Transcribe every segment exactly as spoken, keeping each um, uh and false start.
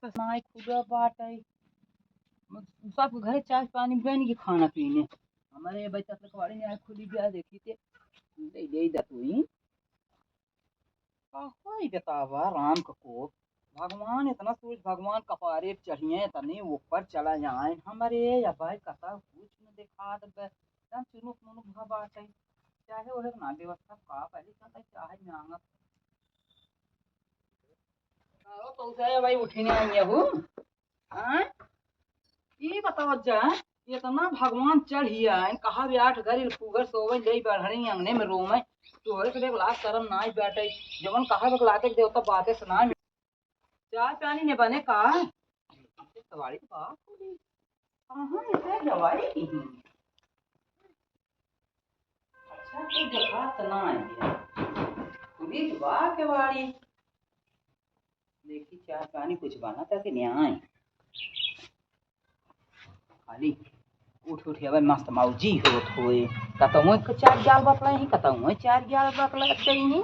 नाई खुदा बाटै। सब घरे चाय पानी बन के खाना पीने। हमरे बच्चा के कबाड़ी में आए खुली बिया देखी ते। दे, दे दा तू ही। का होई बतावा राम का कोप। भगवान इतना सूरज भगवान कपारे पे चढ़िए तनी ऊपर चला जाए। हमरे या भाई कता कुछ न दिखात बे। एकदम चुनुक मुनुक भा बाटै। चाहे ओहे ना व्यवस्था का पहले चलता चाहे मांगत। आओ पहुंचाए भाई उठी नहीं आई हो। हाँ? ई बताओ जा, इतना भगवान चढ़िया है, कहा भी आठ घड़ी फूहर सोवे ले बढ़नी अंगने में रोवे, तोहरे से एक लाख शर्म नाई बाटै, जवन कहा बक लाते देवता बातें सुनाए। चाय पानी ने बने का? सवारी तो बात हो गई। कहाँ इसे जवाई की? अच्छा, कोई देखात ना है। पूरी वाह के बाड़ी। देखी चाय पानी कुछ बना था कि नहीं आए। खाली उठ उठ हवे मस्त मौजी होत होए। कतहुए के चार ग्याल बकले ही, कतहुए चार ग्याल बकले गई ही।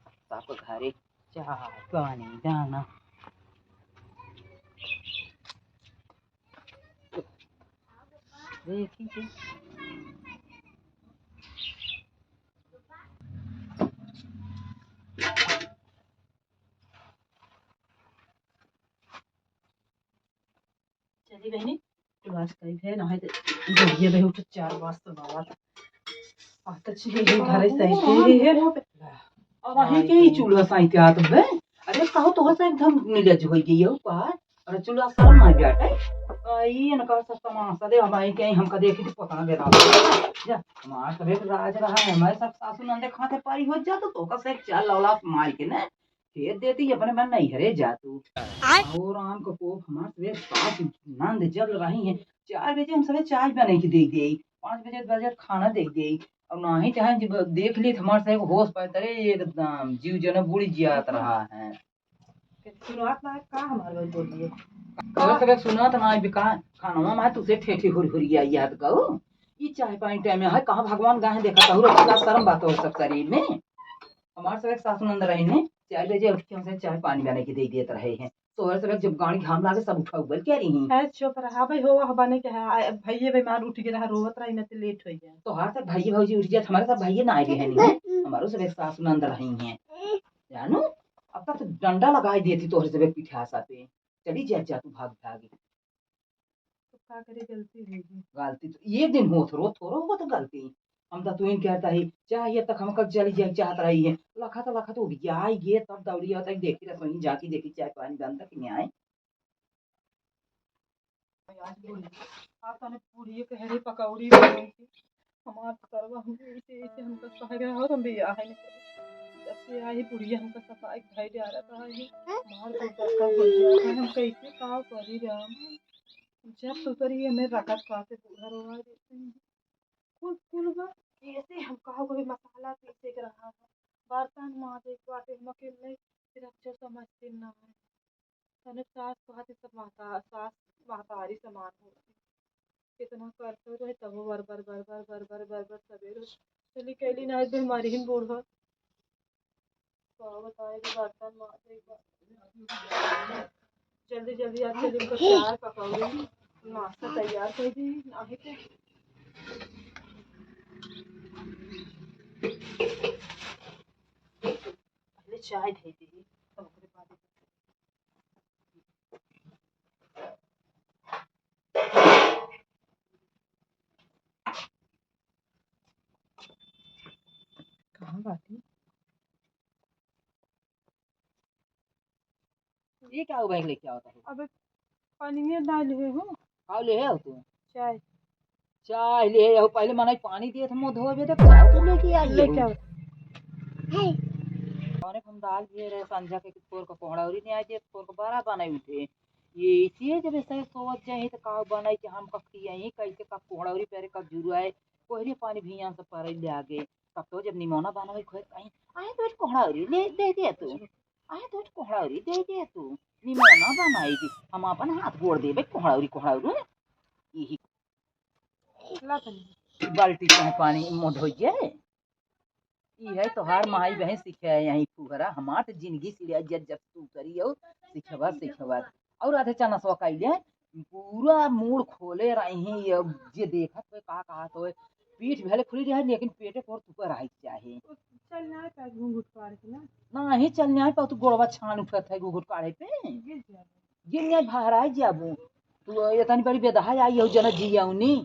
सबके घरे चाय पानी दाना। देखी के। चली बहनी, क्लास कई है ना है तो बढ़िया बहू तो चार बार तो बाबा। आ तो चीज घरे सही है। अब आहे के ही चूल्हा साइते हाथ में। अरे कहो तो से एकदम निलज हो गई है ऊपर। अरे चूल्हा सारा ना जाटे। आई इनका सब तमाशा दे, हम आई के हमका देखी तो पता ना बेरा। जा, हमार सब एक राज रहा है, हमारे सब सासू नंदे खाते पारी हो जात तो का से चाल लौला मार के ना। भेज देती अपने मन नहीं हरे जा तू। आय। और राम का कोप हमार सवेरे सात नंद जल रही है। चार बजे हम सवेरे चाय बना के दे दे, पाँच बजे बजे खाना दे दे, और ना ही चाहे जब देख ली तो हमार से होश पाए तरे एकदम जीव जन बुड़ जात रहा है। सुनात ना का हमार भाई बोलिए। और सब सुनात ना भी का खाना में तुझे ठेठी हुर हुर या याद कहो। ई चाय पानी टाइम में है, कहाँ भगवान गाहे देखा कहू रखा शर्म बात हो सब शरीर में। हमार सब एक सासू नंद रही ने, चार बजे उठ के हमसे चाय पानी बना के दे देत रहे हैं। तोहर सब एक जब गाड़ी घाम लागे सब उठा उबल के रही। है चुप रहा भाई, हो वह बने के है। आ, भैये बीमार उठ के रहा, रोवत रही न तो लेट हो जाए। तोहार सब भाई भौजी उठ जात, हमारे सब भाई ना आए रहे नहीं है। हमारो सब एक सासू नंद रही हैं। जानू, अब तक तो डंडा लगाई देती तोहर सब एक पिठासा पे। चली जा, जा तू भाग भागी। तो का करे, गलती हो गई। गलती तो एक दिन होत रो, थोड़ो होत गलती। हम तो तुइन कहता ही, चाहे तक हम कल चली जाए चाहत रही है। लखत लखत उबियाई गे, तब दौड़ी आवत है, देखी रसोई जाके देखी चाय पानी बनता कि नहीं आए। आज बोली, आज तने पूरी के हरे पकौड़ी बनाई थी। हमार करवा हम ऐसे, ऐसे हमका सहाय रहा और हम भी आहे नहीं करे। जब से आई बुढ़िया हमका सफाई भाई जा रहा था, ये हमार को बक्का हो गया था, हम कैसे का करी राम। जब सुतरी हमें रखत पाते बूढ़ा रोवा देते हैं। कुल कुल बा, कैसे हम कहा कोई मसाला पीसे के रहा है, बर्तन माजे के बाटे, हम अकेले रख जो समझते ना है। तने सास कहती सब महता-, सास महतारी समान होती। कितना करते रहे तब बर बर बर बर बर बर बर बर सवेरे चली कैली ना एक दिन मारी हिन बूढ़ा। का बताए कि बर्तन माजे के बा। जल्दी जल्दी आप चलिए हमको चाय पकौड़ी नाश्ता तैयार कर दी, नाही तो पहले चाय दे दी, तब ओकरे बाद कहाँ बाटी? ये का बैग लेके आवता है? अबे पानी में डाल ले हो। का ले हो तू? चाय। चाय ले हो, पहले मनाई पानी दिए थे, मुंह धोबे तो चाय तो लेके आई लेके हो। आओ। अरे हम दाल भी रहे संझा के, तोर का कोहड़ा उरी नहीं आए थे, तोर का बड़ा बनाई उठे। ये इसी जब ऐसे सोवत जाए तो का बनाई कि हम कखी आई, कैसे कब कोहड़ा उरी पेरे कब जुरु आए, कोहरे पानी भी यहाँ से परे ले आगे। तब तो जब निमोना बनावे खोए कहीं, आए तो एक कोहड़ा उरी ले दे दे तू। आए तो एक कोहड़ा उरी दे दे तू। निमोना बनाई दी। हम अपन हाथ गोड़ देबे कोहड़ा उरी, कोहड़ा उरी। यही ला तनी। बाल्टी से पानी मुंह धोइए। ई है तोहार माई बहन सिखे है यहीं फुहरा, हमार तो जिंदगी सिरिया जब जब तू करी हो, सिखवा सिखवा। और आधे चना सो कइले, पूरा मूड़ खोले रही है, ये जे देखत होए का कहत होए, पीठ भले खुली रहे लेकिन पेटे पर तू पर आई चाहे। चल ना पाए घूंघट काढ़ के ना। नाही चल नाही पाओ, तू गोड़वा छान उठत है घूंघट काढ़े पे। गिर जाबो। गिर नहीं भहराई जाबू। तू ये तनी बड़ी बेदहा आई हो जना जियौनी।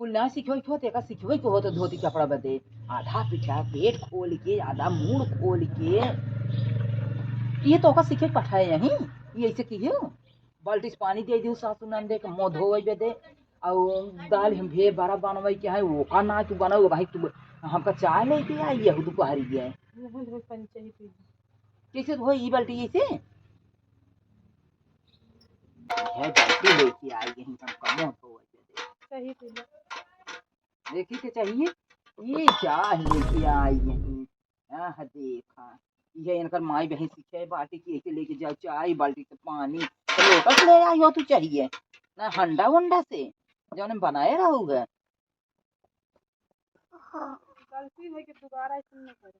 कुल ना सिखोई को, तेका सिखोई को हो तो धोती कपड़ा बदे। आधा पिठा पेट खोल के, आधा मूड़ खोल के। ये तो ओका सिखे पठाए यहीं। ये ऐसे की हो? बाल्टी से पानी दे दियो सासू नंदे के मुंह धोवे बदे। और दाल हम भे बड़ा बनवे के है, ओका ना तू बनाओ भाई, तू हमका चाय लेके आई, ये दुपहरी गए। मुंह धो पानी चाहिए पी। कैसे धोई ई बाल्टी ऐसे? है बाल्टी लेके आई यहीं, हमका मुंह धोवे बदे। सही पी लो। देखी के चाहिए, ये चाह लेके आई यहीं। आह, देखा, ये इनकर माई बहन सीखे बाटी की, ऐसे लेके जाओ चाय, बाल्टी से पानी, तो लोटा से ले आई हो तू चाहिए, ना हंडा वंडा से, जौन हम बनाए रहू है। गलती है कि दोबारा ऐसे न करे।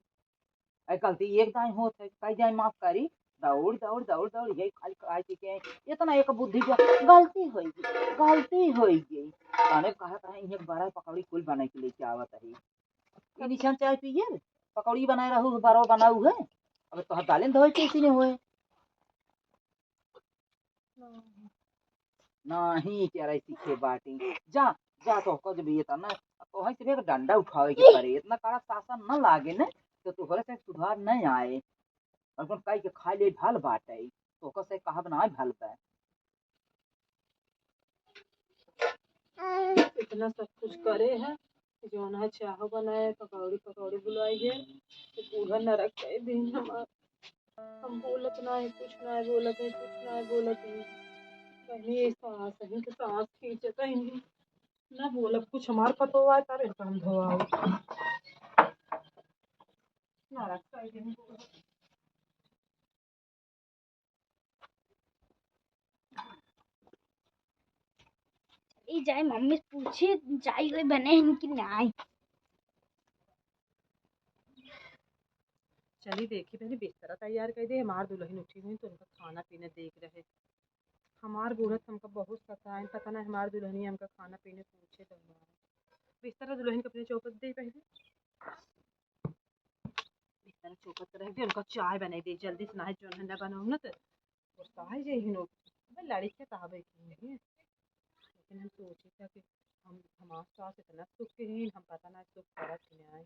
अरे गलती एक दाई होत है, कई जाए माफ करी, दौड़, दौड़, दौड़, दौड़, यही खाली खाए के, के, इतना एक बुद्धि जो गलती होई गई, गलती होई गई। तने कहत है, इहे बड़ा पकौड़ी कुल बनाई के लेके आवत है। ई निशान चाय पिए, पकौड़ी बनाए रहू, बरो बनाऊ है। अब तोहर दालें धोए के इसी ने होए। नहीं, क्या रही सीखे बाटी। जा, जा, तो को जब ये था ना, तो है सिर्फ एक डंडा उठावे के पड़े। इतना कड़ा शासन न लागे ने, तो तोहरे से सुधार नहीं आए। और कौन काई के खा ले भल बाटे, तो को से कहब ना भल बा। इतना सब कुछ करे है, जौन है चाहो बनाए, पकौड़ी, पकौड़ी बुलाई है, तो पूरा नरक कर दिन हमार। हम बोलत ना है, कुछ ना है, बोलत है, कुछ ना है, बोलत है। कहीं ये सांस है, तो सांस खींचत है, ना बोलब कुछ, हमार पतो आए, तब इनका हम धोआओ। नरक कर दिन। ई जाए मम्मी से पूछी, चाय कोई बने हैं कि नाई। चली देखी, पहले बिस्तरा तैयार कर दे, हमार दुल्हन उठी हुई तो उनका खाना पीना देख रहे। हमार बूढ़त हमका बहुत सताए, पता ना हमार दुल्हनिया हमका खाना पीना पूछे तो हमार बिस्तरा दुल्हन के अपने चौपट दे पहले। बिस्तर चौकत रह गए, उनका चाय बनाई दे जल्दी से, ना है जौन है ना बनाऊ ना तो गुस्सा है जे हिनो। अबे लड़ी के तो आवे की नहीं। लेकिन हम सोचे था कि हम, हमार सास इतना सुख के ही, हम पता ना सुख करत कि नहीं आए।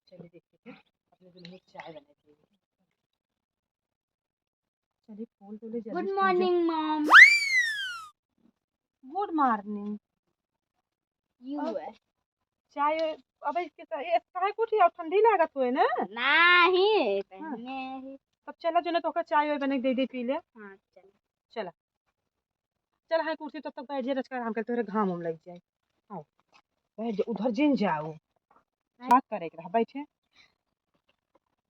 चलिए देखते थे, अपने दुल्हन की चाय बनाई दे। चलिए फूल तोले जल्दी गुड से पूजा। Morning mom. Good morning. यू अब है। चाय, अबे इसके साथ, ये काहे कुछ यार ठंडी लागत हुए ना? नहीं, हाँ। पहने ही। तब चला जो ना तो ओकर चाय वाय बने के दे दे पी ले। हाँ, चला। चला। चल, हाँ, कुर्सी तब तक बैठ जा, रचका आराम कर, तोहरे घाम उम लग जाए। आओ, बैठ जा, उधर जिन जाओ। हाँ। बात करे के रहा, बैठे,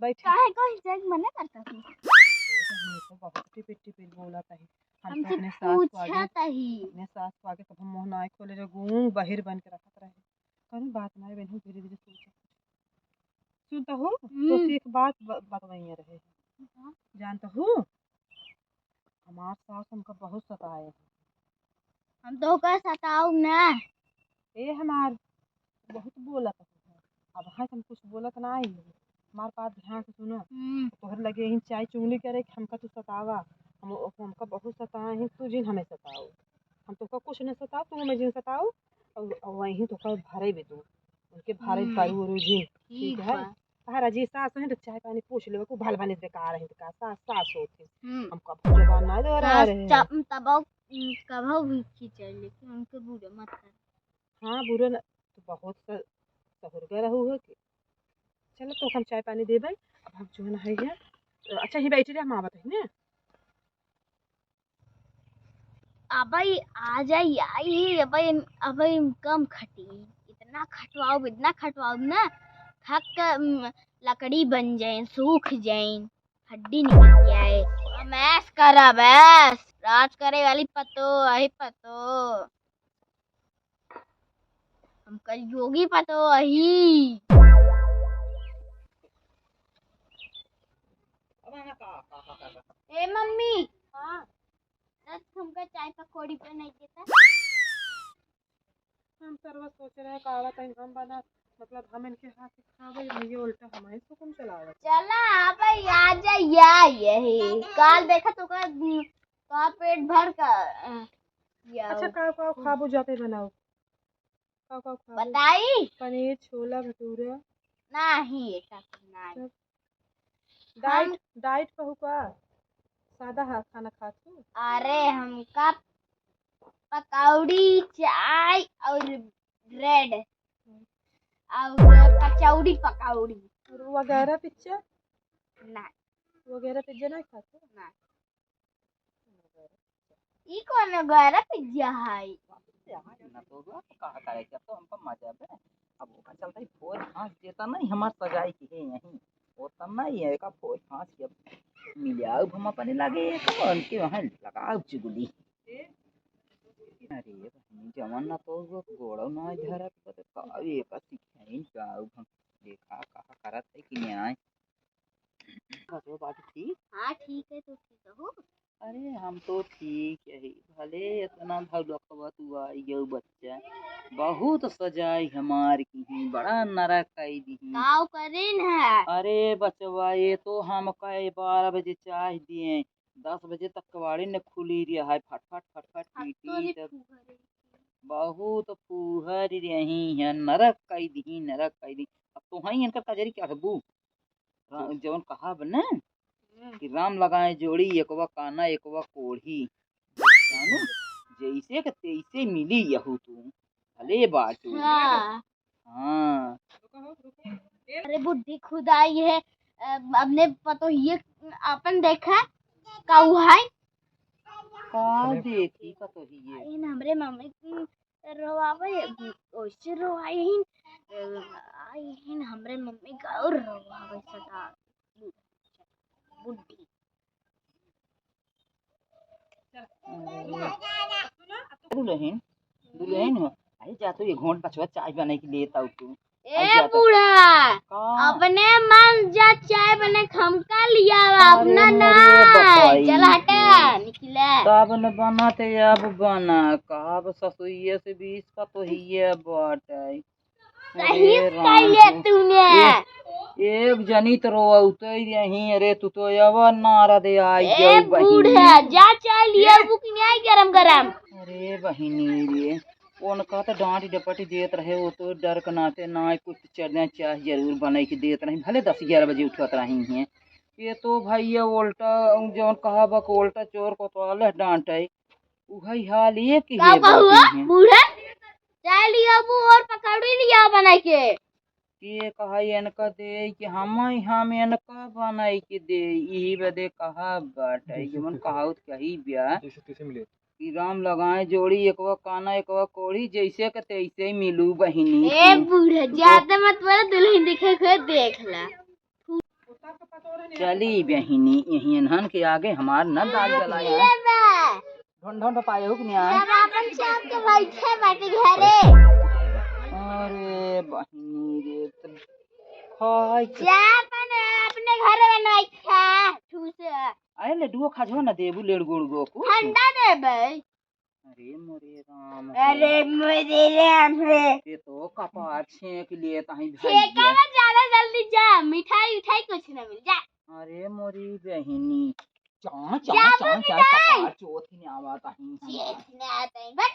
बैठे। काहे को हिचक मना करता थी? ये तो हमने तो बहुत टिपिर टिपिर बोला था ही। हम तो हमसे अपने सास को आगे, पूछा था ही। अपने सास को आगे कभी मुंह ना खोले रहे, गूंग बहिर बन के रखत रहे। कौन बात ना है, बहन, धीरे धीरे सोचा। सुनता हो, हम्म। तो एक बात ब-, बतवाइए रहे। हाँ। जानता हो, हमार सास हमका बहुत सताए है। हम तो ओकर सताऊ ना। ए हमार बहुत बोलत है। अब हाँ हम कुछ बोलत ना आई। हमार बात ध्यान से सुनो। हम्म। तोहर लगे यही चाय चुगली करे कि हमका तू सतावा। हम, हमका बहुत सताए हैं, तू जिन हमें सताओ। हम तोहका कुछ न सताओ, तू हमें जिन सताओ। और, और वहीं तोहका भरे भी तू। उनके भरे हम्म। करू और जिन। ठीक ठीक है। बा। तहरा जी सास हैं तो चाय पानी पूछ लेवे, को भल बने बेकार है का सास, सास होती। हम्म। हम कब जबान ना दे रहा सास रहे। चा-, तब, कभो भी खींचे, लेकिन उनके बुरे मत कर। हाँ, बुरे न, तो बहुत स-, सहुर गए रहू है कि। चलो तो हम चाय पानी देबे, अब हम जो है, है। अच्छा, ही बैठी रहे, हम आवत है ना। अबई आ जाई, आई ही, अबई, अबई कम खटी, इतना खटवाओ, इतना खटवाओ ना, थक के, उम, लकड़ी बन जाए, सूख जाए, हड्डी निकल जाए। हम ऐश करब, ऐश, राज करे वाली पतो, अही पतो। हम कलयुगी पतो अही। ए मम्मी, हाँ। आज हमका चाय पकौड़ी बनाई देता। हम सरवा सोच रहे का आवत है, हम बना, मतलब हम इनके हाथ से खावे, भैया उल्टा हमारे से हुकुम चलावत। चला, अबे आ जा, या यही। काल देखा तो का, तो पेट भर का, अ, या अच्छा, का, का खाबू जाते बनाओ? का, का खाबू? बताई? पनीर, छोला, भटूरा। नाही, ये का नाही। तब डाइट, हम डाइट कहू का? सादा हा-, खाना खात हूँ। अरे, हमका पकौड़ी, चाय और ब्रेड और कचौड़ी पकौड़ी। और वगैरह पिज्जा? ना। वगैरह पिज्जा नहीं खाते? ना। ई कौन गरम पिज्जा है? यहाँ ना तो हुआ, तो कहा करे कि अब तो हमको मजा आवे। अब ओका चलता ही भोज भांज देता नहीं, हमार सजाई की है यहीं। वो तब नहीं है, का भोज भांज के अब मिले आओ हम अपने लगे, तो उनके वहाँ लगाओ चुगली। अरे, बहिनी, जवन ना तो वो गोड़ो ना धरा, तो का एका सिखाइन जाओ हम। देखा, कहा करत है कि न्याय। बस वो बात ठीक। हाँ, ठीक है, तो ठीक हो। अरे, हम तो ठीक यही, भले इतना भौलकवा तू आई गयो बच्चा, बहुत सजाई हमार की ही, बड़ा नरक कई दी ही। काव करीन है? अरे बचवा, ये तो हम कई बारह बजे चाय दिए, दस बजे तक कबाड़ी न खुली रहा है, फटफट फटफट अब तो पीटी रे तब फुहरे। बहुत फुहर रही है, नरक कई दी, नरक कई दी। अब तो है इनकर कजरी क्या हबू? रा-, जवन कहाब न हम्म। कि राम लगाए जोड़ी, एकवा काना, एकवा कोढ़ी। जानू, जैसे के तैसे मिली यहू तू। भले बाटू। हाँ। हाँ। अरे बुढ़ी खुद आई है, अ, अपने पतोहिए अपन देखा, का उ है? का देखी पतोहिए? इन हमरे मम्मी, रोवावे, ओइसे रोवाइहिन, आइहिन हमरे मम्मी का और रोवावे सदा। बुढ़ी। दुल्हन, दुल्हन हो। अरे जा तो ये घोंट बचवा चाय बने के लिए ताऊ तू। ए बूढ़ा, का? अपने मन जा चाय बने, हमका लियावा, अरे अपना मोरे ना। बपाई चल हटा, के। निकले। तब न बना ते अब बना, का अब ससुइये से बीस का तो हिये बाटे। सही अरे राम कैले हो। तूने। एक, एक जनी तो रोवते रही, अरे तू तो अब नारा दे आई ए जाऊ बहिनी। बूढ़ा, जा चाय लियावा, बुक नहीं आई गरम गरम। अरे बहिनी रे, उनका तो डांट डपट देत रहे, वो तो डर के नाते ना कुछ चढ़ना चाय जरूर बनाई के देत रही, भले दस ग्यारह बजे उठत रही हैं। ये तो भैया उल्टा, जौन कहा बा कि उल्टा चोर कोतवाल डांटे, उहई हाल ये कि का हे बहुआ, बोलती हैं। बूढ़ा, चाय लियाबू और पकौड़ी लिया बनाई के। के कहा इनका दे कि हम, हम इनका बनाई के दे, यही बदे कहा बाटे, जवन कहावत कही बिया। जैसे तैसे मिले। कि राम लगाए जोड़ी, एकवा काना, एकवा कोढ़ी, जैसे के तैसे मिलू बहिनी ए तू। बूढ़ा, ज्यादा मत बोला, दुल्हन दिखे के देख ला। चली बहिनी, यही इन्हन के आगे हमार न दाल गलाई। ढोंढ ढोंढ पाए हो कि नहीं आए? सब अपन चाप के बैठे बाटे घरे। अरे बहिनी रे, तो खाए के जा अपन अपने घरे बनाई खा, ठूस। अरे लड्डुओ खा जो ना देबू, लेड़ गुड़ गो कुछ। ठंडा देबै। अरे मोरे राम हो। अरे मोरे राम हो। ये तो कपार छेक लिए ताही भाई छेका ये। ना ज्यादा जल्दी जा, मिठाई उठाई कुछ ना मिल जा। अरे मोरी बहिनी। चा, चा, जा चा, चा, मिठाई। कपार चोथ ही नहीं आवा ताही। चेत नहीं आता है, बट